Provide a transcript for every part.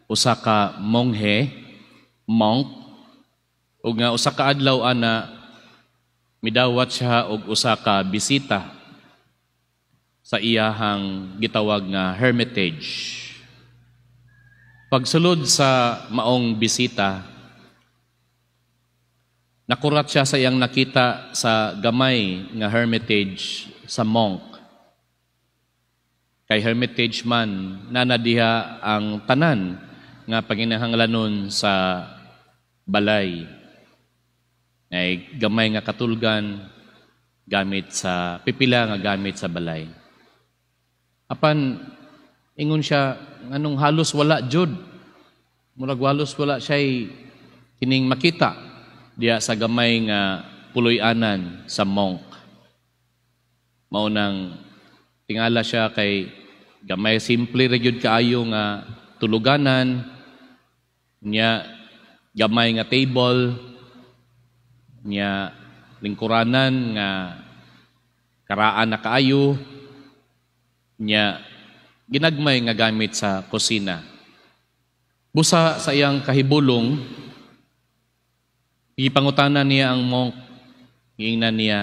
usa ka monghe, monk, ug nga usa ka adlaw ana midawat siya og usa ka bisita sa iyahang gitawag nga hermitage. Pagsulod sa maong bisita, nakurat siya sa iyang nakita sa gamay nga hermitage sa monk. Kay hermitage man, naa diha ang tanan nga panginahanglanon sa balay. Ay gamay nga katulgan, gamit sa pipila nga gamit sa balay. Apan ingon siya, nganong halos wala jud. Murag halos wala siya kining makita diya sa gamay nga puloy-anan sa monk. Mao nang tingala siya kay gamay, simple ra gyud kaayo nga tuluganan nya, gamay nga table nya, lingkuranan nga karaan na kaayo nya, ginagmay nga gamit sa kusina. Busa sa iyang kahibulong, gipangutana niya ang monk, giingnan niya,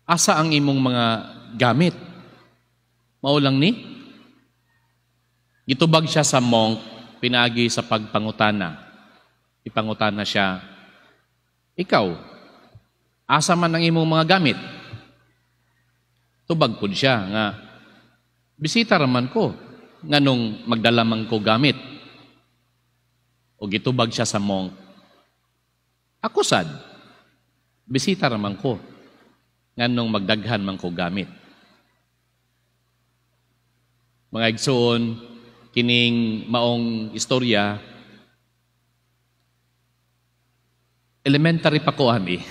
"Asa ang imong mga gamit? Mao lang ni?" Gitubag siya sa monk pinaagi sa pagpangutana. Ipangutana siya, "Ikaw, asa man ang imong mga gamit?" Tubag pud siya nga, "Bisita raman ko, nganong magdala man ko gamit?" O gitubag siya sa monk, "Ako sad, bisita raman ko, nganong magdaghan man ko gamit?" Mga igsoon, kining maong istorya, elementary pa ko ani.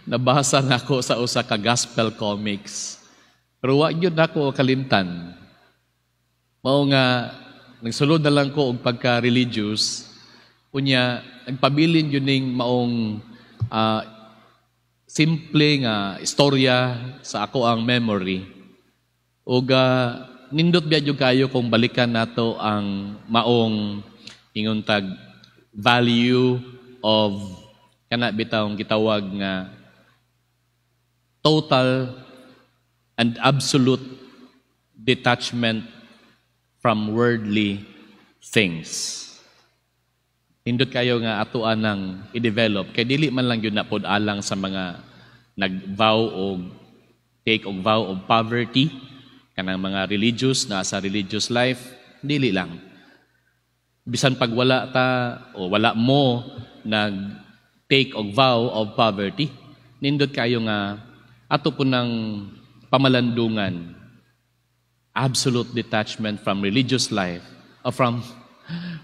Nabasa na ako sa usa ka gospel comics. Pero wa gyud nako kalimtan. Mao nga nagsulod na lang ko og pagka-religious. Unya nagpabilin yun ning maong simple nga istorya sa ako ang memory. Ug nindot biya jud kayo kung balikan nato ang maong ingon tag value of kana bitawng gitawag nga total and absolute detachment from worldly things. Nindot kayo nga atoa nang i-develop kay dili man lang yun na pod alang sa mga nag-vow o take og vow of poverty, kanang mga religious na sa religious life, dili lang. Bisan pag wala ta o wala mo nag take og vow of poverty, nindot kayo nga ato po ng pamalandungan, absolute detachment from religious life or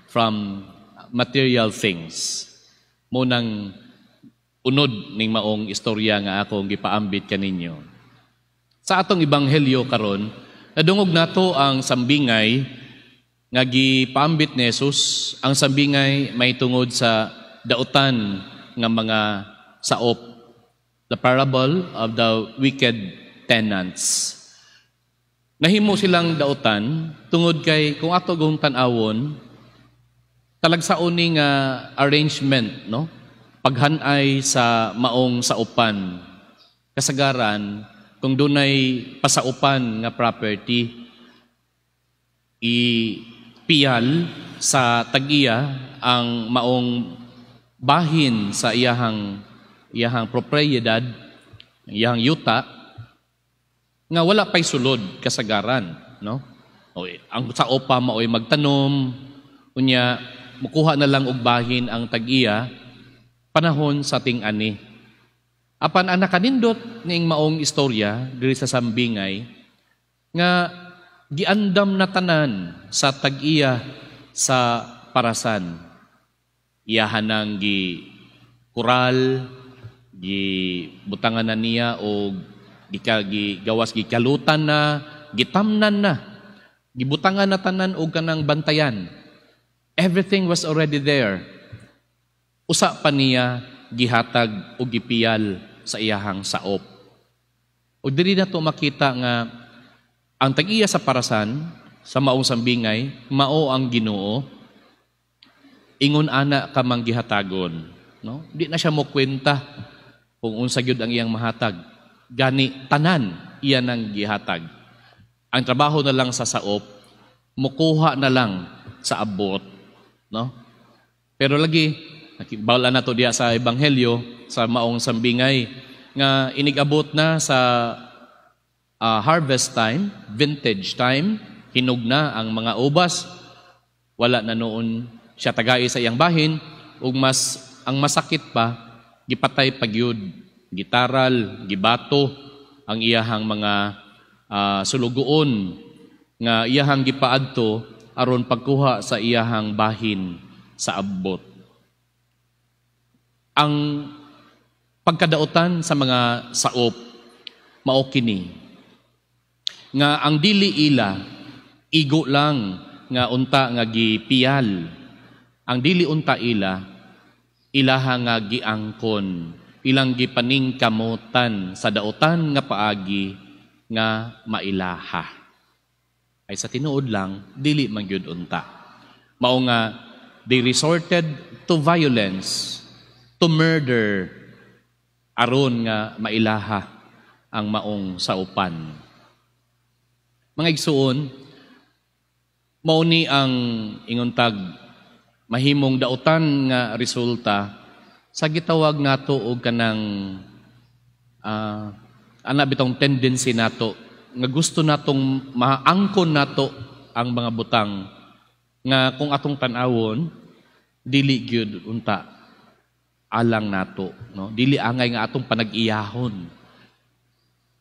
from material things. Mao nang unod ning maong istorya nga akong gipaambit kaninyo. Sa atong ebanghelyo karon, nadungog nato ang sambingay nga gipaambit ni Jesus. Ang sambingay may tungod sa dautan nga mga saop. The parable of the wicked tenants. Nahimo silang dautan tungod kay kung ato gong tan-awon, talagsaon ni nga arrangement, no? Paghanay sa maong saupan. Kasagaran, kung dunay pasaupan nga property, ipiyal sa tag-iya ang maong bahin sa iyahang iyahang propriedad, iyahang yuta nga wala pay sulod kasagaran, no? O, ang saopa maoy magtanom, unya mukuha na lang og bahin ang tag-iya panahon sa ting-ani. Apan ang nakanindot ning maong istorya diri sa sambingay nga giandam na tanan sa tag-iya sa parasan. Iyahan nang gi kural, gi butangan na niya o gika, gi, gawas gikalutan na, gitamnan na, gibutangan na tanan og kanang bantayan. Everything was already there. Usa pa niya gihatag o gipiyal sa iyahang saop. O diri na to makita nga ang tag-iya sa parasan Sa maong sambingay mao ang Ginoo, ingon ana ka manggihatagon, no? Di na siya mo kwenta kung unsa gyud ang iyang mahatag. Gani tanan iya nang gihatag. Ang trabaho na lang sa saop, mukuha na lang sa abot, no? Pero lagi bawal na to diya sa ebanghelyo sa maong sambingay nga inigabot na sa harvest time, vintage time, hinog na ang mga ubas. Wala na noon siya tagai sa iyang bahin ug mas ang masakit pa, gipatay pa gyud, gitaral, gibato ang iyahang mga sulugoon nga iyahang gipaadto aron pagkuha sa iyahang bahin sa abot. Ang pagkadautan sa mga saop mao kini nga ang dili ila, igo lang nga unta nga gipiyal. Ang dili unta ila, ilaha nga giangkon, ilang gipaningkamutan sa dautan nga paagi nga mailaha. Ay sa tinuod lang, dili man gyud unta. Mao nga they resorted to violence, to murder, aron nga mailaha ang maong saupan. Mga igsuon, mao ni ang ingontag mahimong dautan nga resulta sa gitawag nato og kanang ana bitong tendency nato nga gusto natong maangkon nato ang mga butang nga kung atong tan-awon, dili gyud unta alang nato, no? Dili angay nga atong panag-iyahon.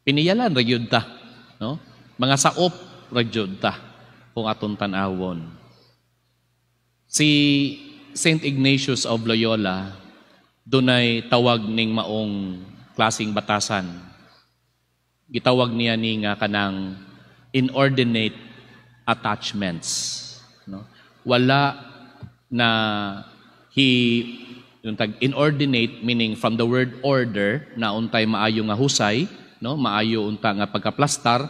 Piniyalan ra gyud ta, no? Mga saop ra gyud ta kung atong tan-awon. Si Saint Ignatius of Loyola, dunay tawag ning maong klaseng batasan. Gitawag niya ni nga kanang inordinate attachments, no? Wala na he yung tag inordinate, meaning from the word "order" na untay maayo nga husay, no? Maayo unta nga pagkaplastar,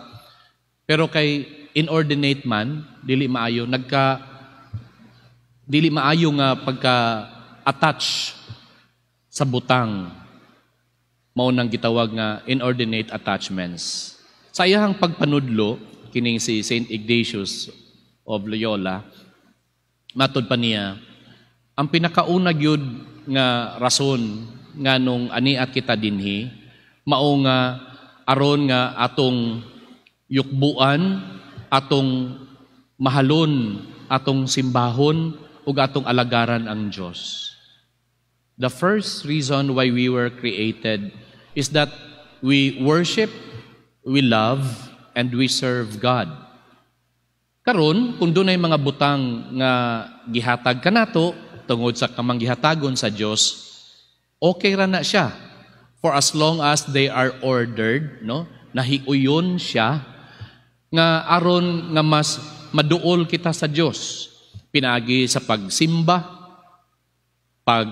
pero kay inordinate man, dili maayo, nagka dili maayo nga pagka attach sa butang. Mao nang gitawag nga inordinate attachments. Sa iyahang pagpanudlo, kining si Saint Ignatius of Loyola, matod pa niya, ang pinakauna gyud nga rason nganong ania kita dinhi mao nga aron nga atong yukbuan, atong mahalon, atong simbahon ug atong alagaran ang Dios. The first reason why we were created is that we worship, we love, and we serve God. Karon, kung dunay mga butang nga gihatag kanato tungod sa kamanggihatagon sa Dios, okay ra na siya. For as long as they are ordered, no? Nahiuyon siya nga aron nga mas maduol kita sa Dios pinaagi sa pagsimba, pag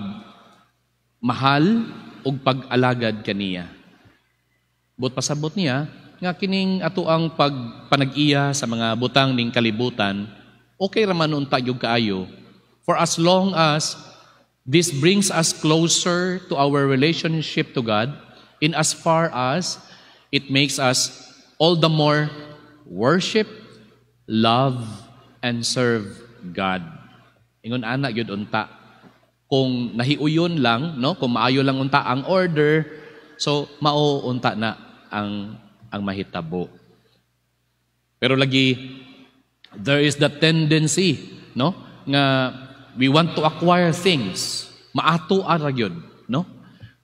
mahal ug pag-alagad kaniya. But pasabot niya nga kining ato ang pagpanag-iya sa mga butang ning kalibutan, okay ra man unta gyud kaayo for as long as this brings us closer to our relationship to God, in as far as it makes us all the more worship, love, and serve God. Ingon ana gyud unta. Kung nahiuyon lang, no, kung maayo lang unta ang order, so mao unta na ang mahitabo. Pero lagi there is the tendency, no, nga we want to acquire things. Maato ra gyud, no?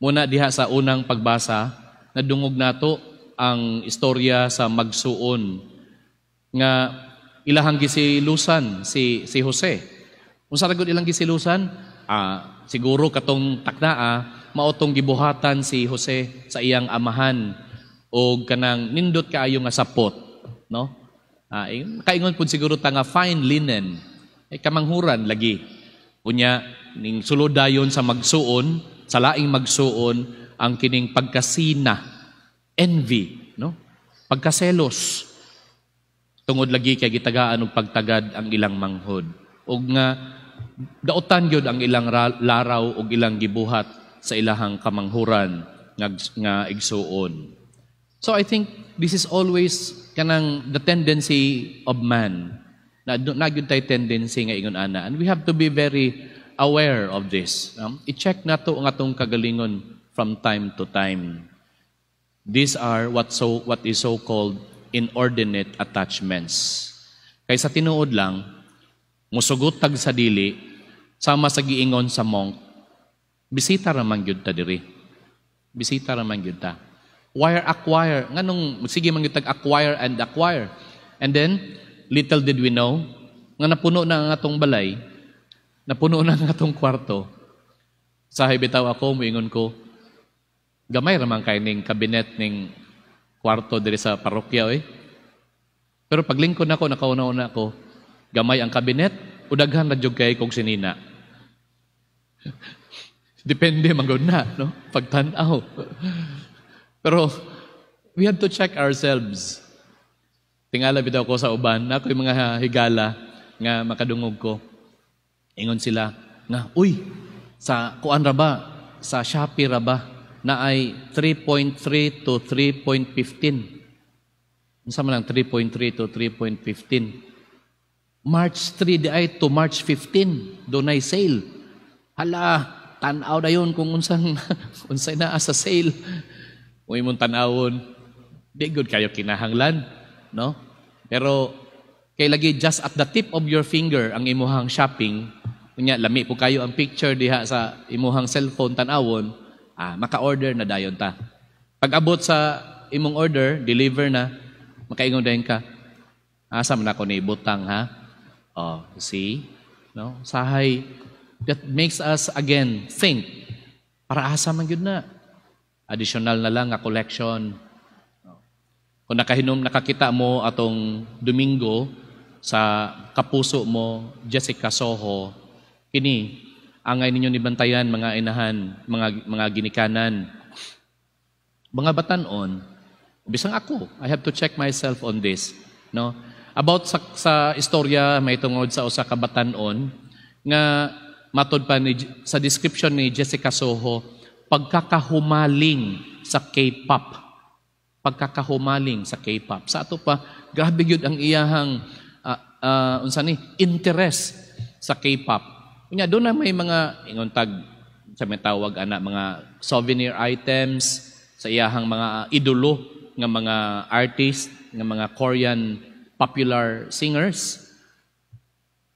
Muna diha sa unang pagbasa, nadungog nato ang istorya sa magsuon nga ilahang gisilusan si Jose. Unsa ra gud ilang gisilusan? Siguro katong taknaa mao tong gibuhatan si Jose sa iyang amahan og kanang nindot kaayo nga sapot, no? Kaingon pud siguro ta nga fine linen ay kamanghuran lagi. Unya ning sulod dayon sa magsuon, sa laing magsuon, ang kining pagkasina, envy, no? Pagkaselos. Tungod lagi kay gitagaan og pagtagad ang ilang manghod. Ug nga dautan gyud ang ilang laraw ug ilang gibuhat sa ilahang kamanghuran nga igsuon. So I think this is always kanang the tendency of man. Na gyud tay tendency nga ingon ana, and we have to be very aware of this. I-check nato ang atong kagalingon from time to time. These are what is so called inordinate attachments. Kay sa tinuod lang, musugot tag sa dili, sama sa giingon sa monk, bisita ra man gyud ta diri. Bisita ra man gyud ta. Why acquire? Nganong sige man gyud tag acquire and acquire? And then, little did we know, nga napuno na ang atong balay, napuno na ang atong kwarto. Sa bitaw ako, muingon ko, gamay ra man kay ning cabinet ning kwarto diri sa parokya oy. Pero paglingkod nako, nakauna-una ko, gamay ang cabinet, o daghan na jud kay kog sinina. Depende man gud na, no? Pagtan-aw. Pero we have to check ourselves. Tingala bitaw ko sa uban, na ako'y mga higala nga makadungog ko. Ingon sila nga, "Uy, sa kuan ra ba, sa Shopee ra ba, na ay 3.3 to 3.15." Unsa man ang 3.3 to 3.15? March 3 di ay to March 15, dunay sale. Hala, tan-aw dayon kung unsay naa sa sale. Kung imong tan-awon, di gud kayo kinahanglan, no? Pero kay lagi just at the tip of your finger ang imuhang shopping, unya lami po kayo ang picture diha sa imuhang cellphone tan-awon, maka-order na dayon ta. Pag abot sa imong order, deliver na, makaingon dayon ka, "Asa man ako ni butang ha?" Oh, see? No? Sahay, that makes us again think, para asa man gyud na? Additional na lang nga collection. Kung nakahinom, nakakita mo atong Domingo sa kapuso mo, Jessica Soho, kini, angay ninyo ni bantayan, mga inahan, mga ginikanan. Mga batanon, bisang ako, I have to check myself on this, no? About sa istorya may tungod sa usa ka batanon nga matod pa ni, sa description ni Jessica Soho, pagkakahumaling sa K-pop. Pagkakahumaling sa K-pop. Sa ato pa, grabe gyud ang iyahang unsa ni interest sa K-pop. Unya doon na may mga ingon tag sa may tawag ana mga souvenir items sa iyahang mga idolo nga mga artist, nga mga Korean popular singers.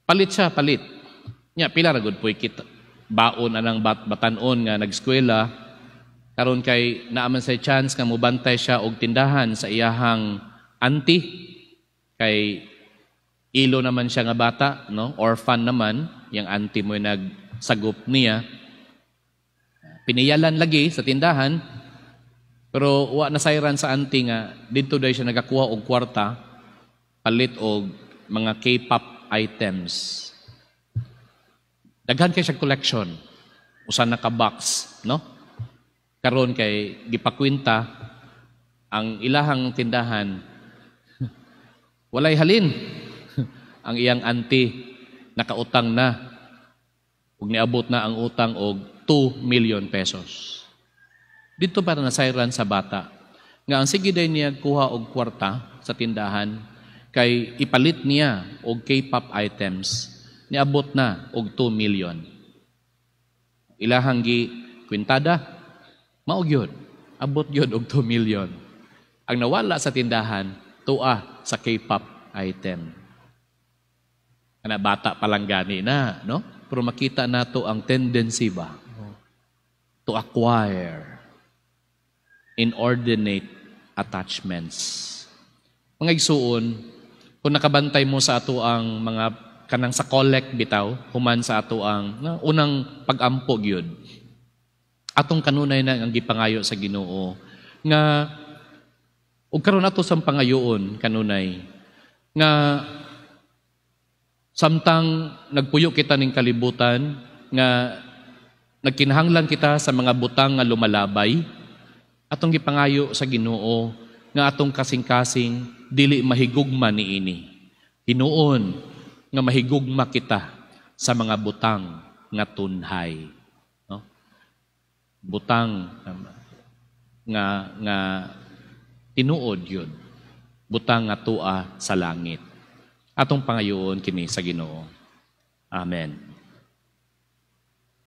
Palit siya, palit. Nya pila ra gud po'y kita baon anang batanon nga nag-eskwela. Karon kay naaman say chance nga mobantay siya og tindahan sa iyahang auntie, kay ilo naman siya nga bata, no? Orphan naman, yang auntie mo nagsagop niya. Piniyalan lagi sa tindahan, pero wa nasayran sa auntie nga didto dahil siya nagakuha og kwarta palit og mga K-pop items. Daghan kay siya collection. Usa na ka box, no? Karon kay gipakwenta ang ilahang tindahan, walay halin. Ang iyang auntie nakautang na ug niabot na ang utang og 2 million pesos. Dito para nasayran sa bata nga ang sige day niya kuha og kwarta sa tindahan kay ipalit niya og K-pop items, niabot na og 2 million. Ilahang gi kwintada, mao gyud, abot gyud og 2 million. Ang nawala sa tindahan, tua sa K-pop item. Kana bata pa lang gani na, no? Pero makita nato ang tendency ba to acquire inordinate attachments. Mga igsuon, kung nakabantay mo sa ato ang mga kanang sa collect bitaw, human sa ato ang no, unang pag-ampo gyud. Atong kanunay na ang gipangayo sa Ginoo nga ug karon ato sang pangayoon kanunay nga samtang nagpuyo kita ning kalibutan nga nagkinahanglan kita sa mga butang nga lumalabay, atong gipangayo sa Ginoo nga atong kasing-kasing dili mahigugma niini. Hinuon nga mahigugma kita sa mga butang nga tunhay. No? Butang nga tinuod yun. Butang nga tua sa langit. Atong pangayoon kini sa Ginoo. Amen.